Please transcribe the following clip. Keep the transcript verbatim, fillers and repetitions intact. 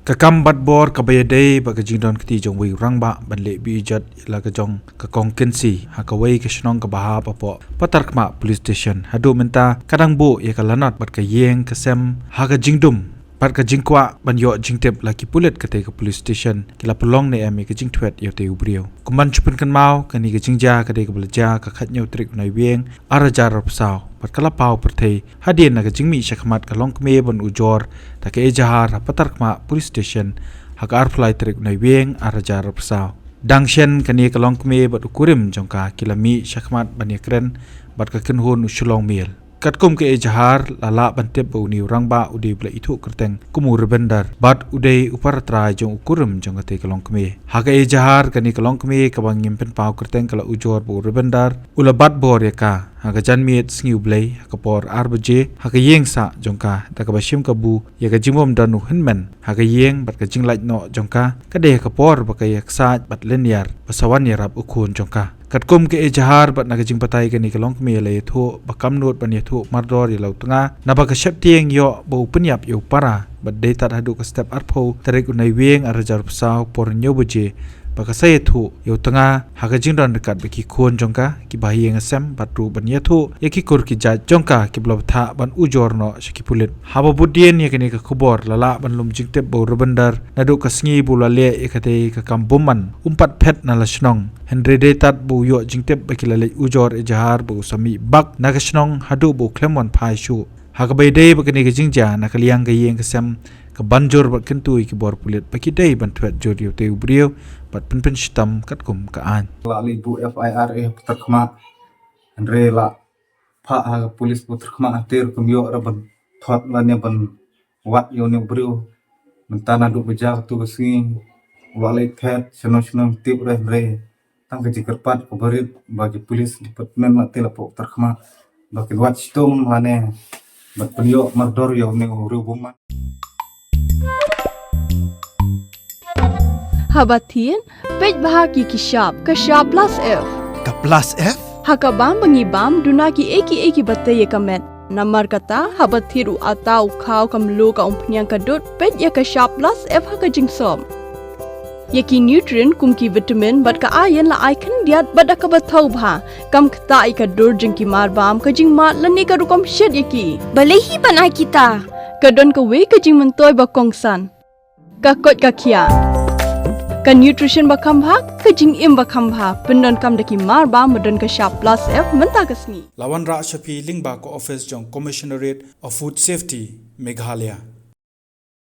Ka kam bat bor kaba ïadei bad ka jingdon kti jong uwei u rangbah ban leh bit ijot ïa la ka jong ka kong kynsi ha kawei ka shnong kaba hap hapoh Patarkhmah Police Station haduh mynta ka dang buh ïa ka lanot bad ka ïing ka sem ha ka jingdum bad ka jingkwah ban ïoh jingtip la ki pulit katei ka police station ki la pynlong ne em ïa ka jingthwet ïa utei u briew. Kumban shu pynkynmaw, kane ka jingjia ka dei kaba la jia ka khathynñiew tarik u Naiwieng ar hajar arphew saw bad ka la paw pyrthei hadien na ka jingmih shakhmat ka longkmie ban ujor da ka ejahar ha Patarkhmah Police Station ha ka arphew lai tarik u Naiwieng ar hajar arphew saw. Dang shen kane ka longkmie bad u kurim jong ka ki la mih shakhmat ban ïakren bad ka kynhun u Shillong Mail. Katkum ka ejahar la lah ban tip ba une u rangbah u dei ba la ithuh kyrteng kum u Rebender bad u dei u paratrai jong u kurim jong katei ka longkmie. Ha ka ejahar kane ka longkmie kaba ngim pynpaw kyrteng ka la ujor ba u Rebender u la bat bor ïa ka ha ka janmiet sngi u Blei ha ka por ar baje ha ka ïing sah jong ka da kaba shim kabu ïa ka jingbym don u hynmen ha ka ïing bad ka jinglait noh jong ka ka dei ha ka por ba ka ïaksaid bad lynñiar ba sa wan ïarap u khun jong ka. Katkum ka ejahar bad na ka jingbatai kane ka longkmie la ïathuh ba kam nud ban ïathuh mardor ïa la u tnga naba ka sheptieng ïoh ba u pynïap ïa u para bad dei tad haduh ka step arphew tarik u Naiwieng ar hajar arphew saw por hynñiew baje ba ka sa ïathuh ïa u tnga ha ka jingdon ryngkat bad ki khun jong ka, kiba ha ïing ha sem bad ruh ban ïathuh ïa ki kur ki jait jong ka kiba la bthah ban ujor noh sha ki pulit. Haba bud dien ïa kane ka khubor la lah ban lum jingtip ba u Rebender naduh ka sngi ba u la leh ïa katei ka kam bymman um pat phet na la shnong. Hynrei dei tad ba u ïoh jingtip ba ki la leit ujor ejahar ba u sa mih bak na ka shnong haduh ba u khlem wan phai shuh. Ha kaba ïadei bad kane ka jingjia na ka liang ka ïing ka sem ka ban jur bad kyntu ïa ki bor pulit ba ki dei ban thwet jur ïa utei u briew bad pynpynshitom katkum ka aiñ. La leit buh F I R ha Patarkhmah. Hynrei la phah ha ka police Patarkhmah, hynrei kam ïoh re ban thot lane ban wad ïa une u briew. Mynta naduh ba jia katei ka sngi u la leit phet shano shano ngim tip re, hynrei tang ka jingkyrpad kaba rit ba ki police department Patarkhmah ba kin wad shitom lane ban pynïoh mardor ïa une u briew bymman. Haba thied, peit bha ïa ki shap, ka shap plus F. Ka plus F? Ha ka bam ba ngi bam, duna kiei kiei kiba tei ïa ka met. Namar kata, haba thied u atta, u khaw, ka mluh, ka umphniang, ka dud, peit ïa ka shap plus F ha ka jingsop. Ïa ki nutrient kum ki vitamin bad ka iron la ai khyndiat bad da kaba thaw bha. Kam ktah ïa ka dur jong ki marbam, ka jingmad lane ka rukom shet ïa ki. Balei hi ban ai kita? Ka don kawei ka jingmyntoi ba kongsan. Ka koit ka khiah. Ka nutrition ba kham bha, ka jingim ba kham bha. Pyndonkam da ki marbam ba don ka shap plus F mynta ka sngi. La wanrah sha phi lyngba ka office jong Commissionerate of Food Safety, Meghalaya.